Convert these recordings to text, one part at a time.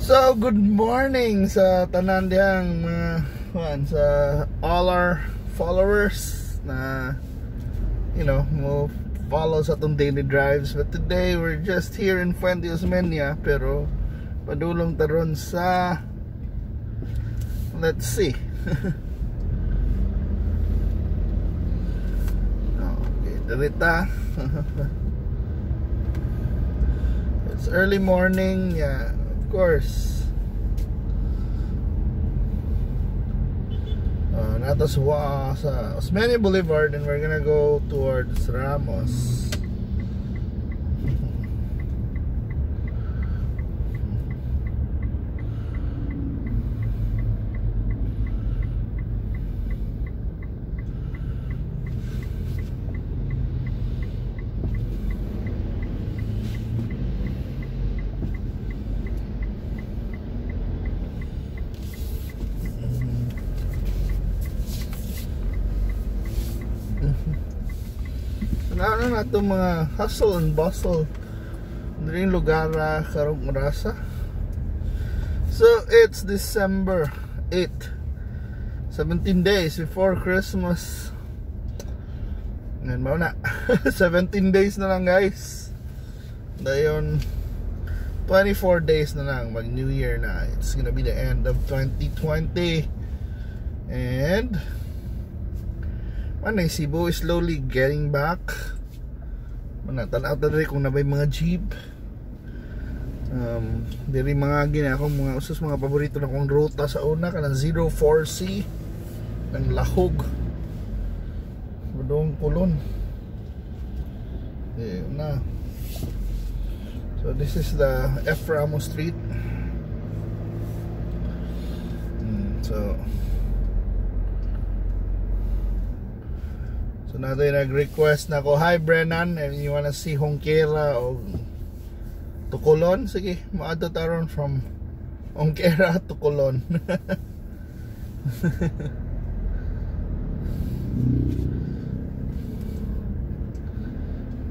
So, good morning sa tanan diyang mga kuan, sa all our followers na mo follow sa atong daily drives. But today we're just here in Fuente Osmeña, pero padulong taron sa, let's see. Okay, dirita. It's early morning, yeah, of course. Nata sa Osmeña Boulevard, and we're gonna go towards Ramos. Ano na itong mga hustle and bustle diri lugar karong orasa. So it's December 8, 17 days before Christmas. Ngayon mao na 17 days na lang, guys. Dayon 24 days na lang, mag New Year na. It's gonna be the end of 2020. And Manay, Cebu is slowly getting back. Mana, tanaw ta diri kung nabay mga jeep. Diri mga gina akong mga usos, mga paborito na kong ruta sa una kanang 04C ng Lahog. Budong Kulon. Eh, na. So this is the F. Ramos Street. So natin nag-request na ko, "Hi Brennan, if you wanna see Junquera o to Colon," sige, maadto ta ron from Junquera to Colon.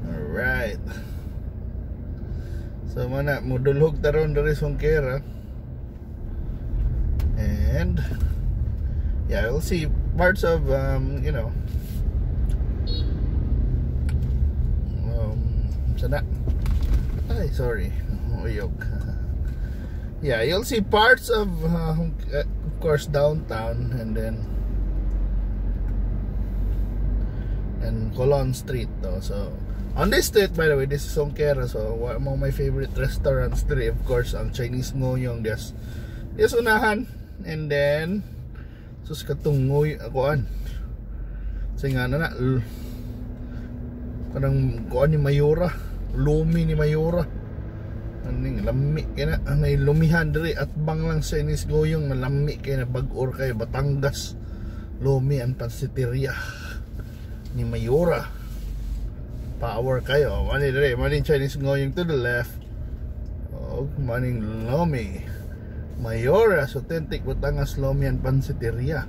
Alright. So mana, mudulhog ta ron diri sa Junquera. And yeah, we'll see parts of sana. Ay, sorry. Uyog. Yeah, you'll see parts of course, downtown, and then and Colon Street though. So on this street, by the way, this is Junquera. So one among my favorite restaurants diri, of course, ang Chinese Ngoyong des. Des unahan, and then sus katong ngoy akuan. So nga na na kanang kuan ni Mayora, lumi ni Mayora. Aning lami kay na, nay lumihan diri at bang lang sa Chinese Goyong, malami kay na, bag-or kay Batangas. Lumi ang pansiteria ni Mayora. Power kayo. Mani diri, maning Chinese Goyong to the left. Og maning Lomi Mayora's authentic Batangas Lomi and Pansiteria.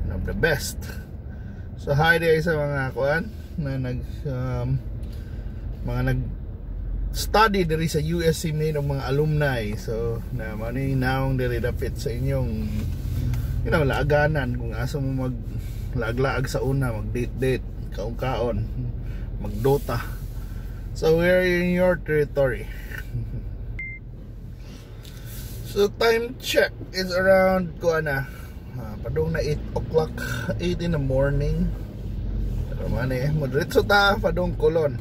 One of the best. So hi there sa mga kuan na nag mga nag study diri sa USC Main og mga alumni. So na mao ni naong diri dapit sa inyong laaganan kung asa mo mag laag-laag sa una, mag date-date, kaon-kaon, magdota. So we're in your territory. So time check is around kuan na, padung na 8 o'clock, 8 in the morning. Pero man eh, modritso ta padung Colon.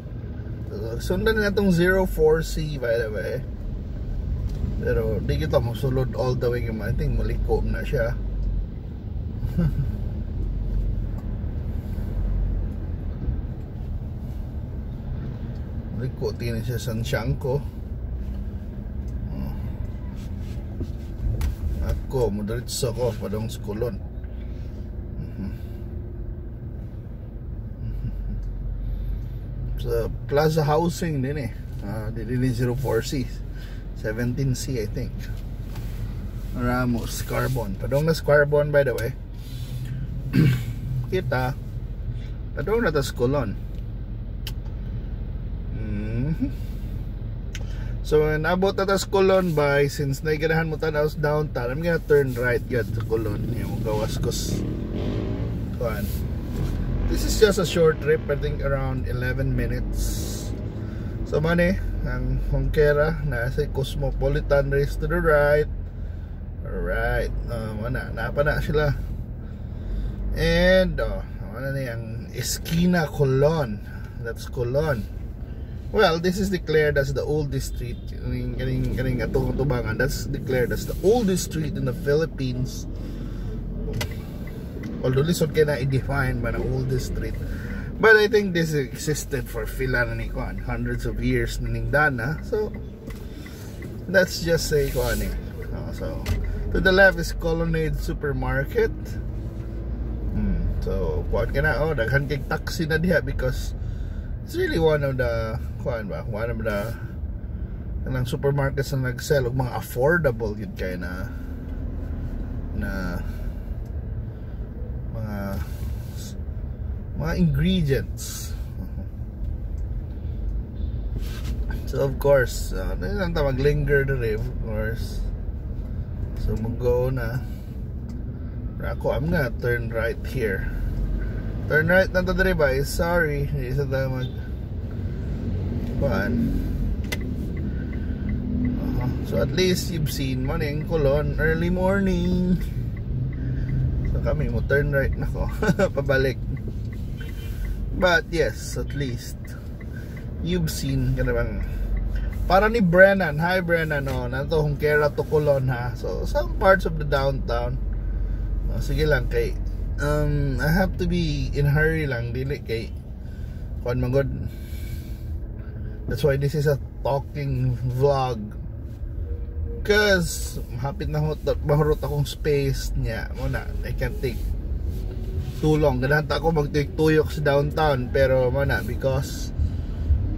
So, sundan na itong 04C, by the way. Pero di kita mosulod all the way. I think muliko na siya. Muliko tingin siya sa Sanciangko. Ako, modiretso ko padung sa Colon. Sa Plaza Housing din eh. Din 04C. 17C, I think. Ramos, Carbon. Padung na Carbon, by the way. Kita. Padung na tas Colon. So when abot na tas Colon by, since naiganahan mo tanaw sa downtown, I'm gonna turn right gad sa Colon. Yung gawas ko kuan. This is just a short trip, I think around 11 minutes. So mane, ang Junquera na sa Cosmopolitan race to the right. Alright, ana, napa na sila. And oh, ano na yung Esquina Colon. That's Colon. Well, this is declared as the oldest street. Kaning atong tubangan. That's declared as the oldest street in the Philippines. Although lisod kay na i-define ba na oldest street. But I think this existed for pila na ni kuan, hundreds of years na ning dana. So let's just say kuan eh. Oh, so to the left is Colonnade Supermarket. So kuan ka na, oh, daghan kay taxi na diha because it's really one of the kuan ba, one of the kanang supermarkets na nag-sell og mga affordable yun kay na mga ingredients. So of course, lang ta maglinger diri, of course. So mag-go na. Pero ako, I'm gonna turn right here. Turn right na to diri ba? Sorry, hindi sa ta mag kuan. So at least you've seen morning Colon early morning. So kami mo turn right na ko pabalik. But yes, at least you've seen kana bang para ni Brennan. Hi Brennan, no. Nato Junquera to Colon ha. So some parts of the downtown. Oh, sige lang kay I have to be in hurry lang, dili kay kuan man god. That's why this is a talking vlog. 'Cause hapit na mahurot akong space niya. Mo na, I can't take too long. Ganahan ta ako magtuyok sa downtown, pero mo na, because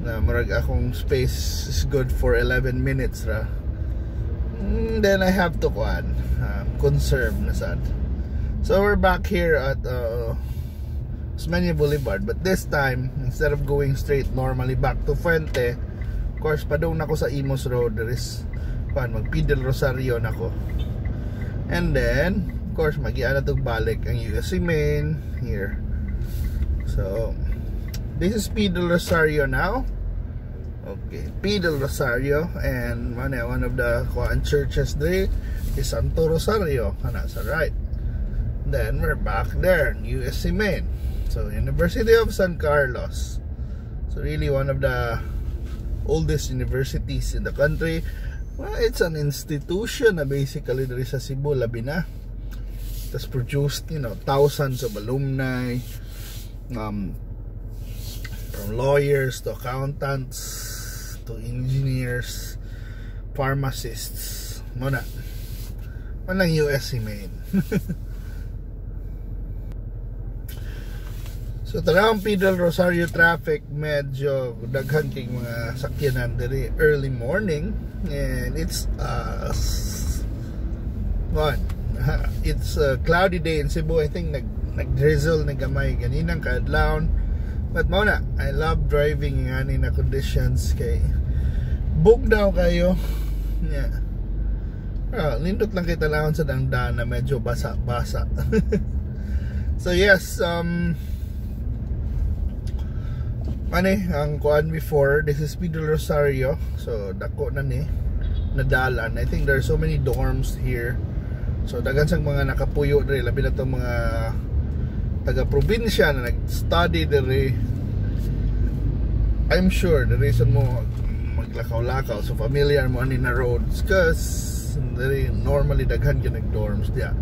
na murag akong space is good for 11 minutes ra. Then I have to kuan, conserve na sad. So we're back here at Osmeña Boulevard, but this time, instead of going straight normally back to Fuente, of course padung na ko sa Imus Road. There is kuan, mag P. del Rosario na ko. And then of course magiana tog balik ang USC Main here. So this is P. del Rosario now. Okay, P. del Rosario, and one of the kuan churches there is Santo Rosario kana sa right. Then we're back there in USC Main. So University of San Carlos. So really one of the oldest universities in the country. Well, it's an institution na basically diri sa Cebu, labi na. It has produced thousands of alumni, from lawyers to accountants to engineers, pharmacists. Muna. Manang USC Main. So tanawang P. del Rosario traffic, medyo daghan kay mga sakyanan diri early morning, and it's what? It's a cloudy day in Cebu. I think nag drizzle na gamay ganinang kaadlawon. But mao na, I love driving ani na conditions kay bugnaw kayo. Yeah. Ah, nindot lang kay talahon sa dangdan na medyo basa-basa. So yes, ani ang kuan before, this is P. del Rosario. So dako na ni nadalan. I think there are so many dorms here. So daghan sang mga nakapuyo diri, labi na tong mga taga probinsya na nag-study diri. I'm sure the reason mo maglakaw-lakaw, so familiar mo ani na roads, 'cause diri normally daghan gyud nag dorms diya.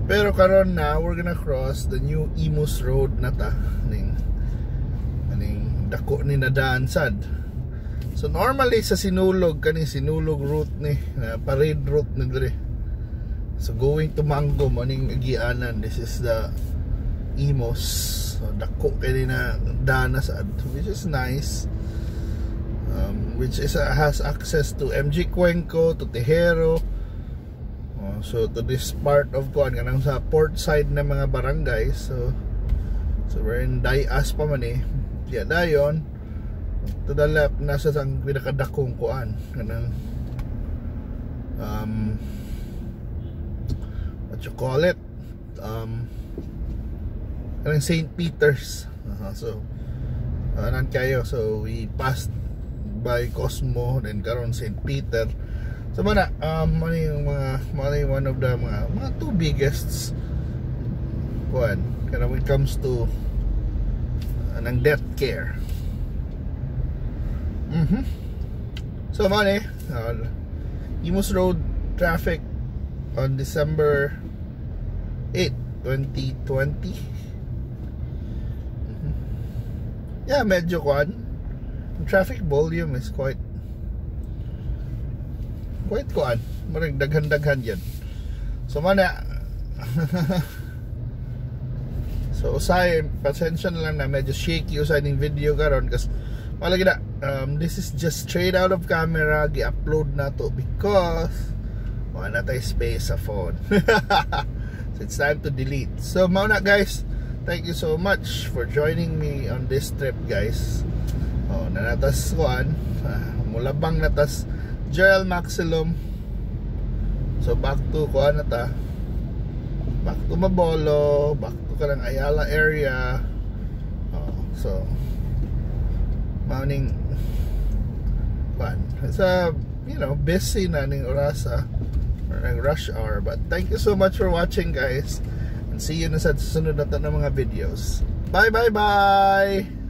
Pero karon na we're gonna cross the new Imus Road na ta ning aning dako ni nadaan sad. So normally sa Sinulog, kani Sinulog route ni, na parade route ni diri. So going to Mango maning agianan, this is the Imus. So dako kay na dana sad, which is nice. Which is has access to MG Cuenco, to Tejero. Oh, so to this part of kuan, kanang sa port side na mga barangay. So we're in Dayas pa man eh. Yeah, dayon. To the left nasa sa pinakadakong kuan, kanang what you call it, kanang St. Peter's. So nan kayo. So we passed by Cosmo, then karon St. Peter. So mana ano yung mga mga one of the mga two biggest kuan kana when it comes to ng death care. So man eh, Imus Road traffic on December 8, 2020. Yeah, medyo kuan. The traffic volume is quite kuan. Murag daghan-daghan yan. So mana. So usay, pasensya na lang na medyo shaky usay ning video karon kasi wala gina, this is just straight out of camera, gi-upload na to because wala na tayo space sa phone. So it's time to delete. So mao na, guys. Thank you so much for joining me on this trip, guys. Oh, nanatas kuan, mulabang natas Gerald Maximum. So back to kuan na ta. Back to Mabolo, back to kanang Ayala area. Oh, so morning kuan. It's a busy na ning orasa or ng rush hour, but thank you so much for watching, guys, and see you na sa susunod na mga videos. Bye, bye, bye.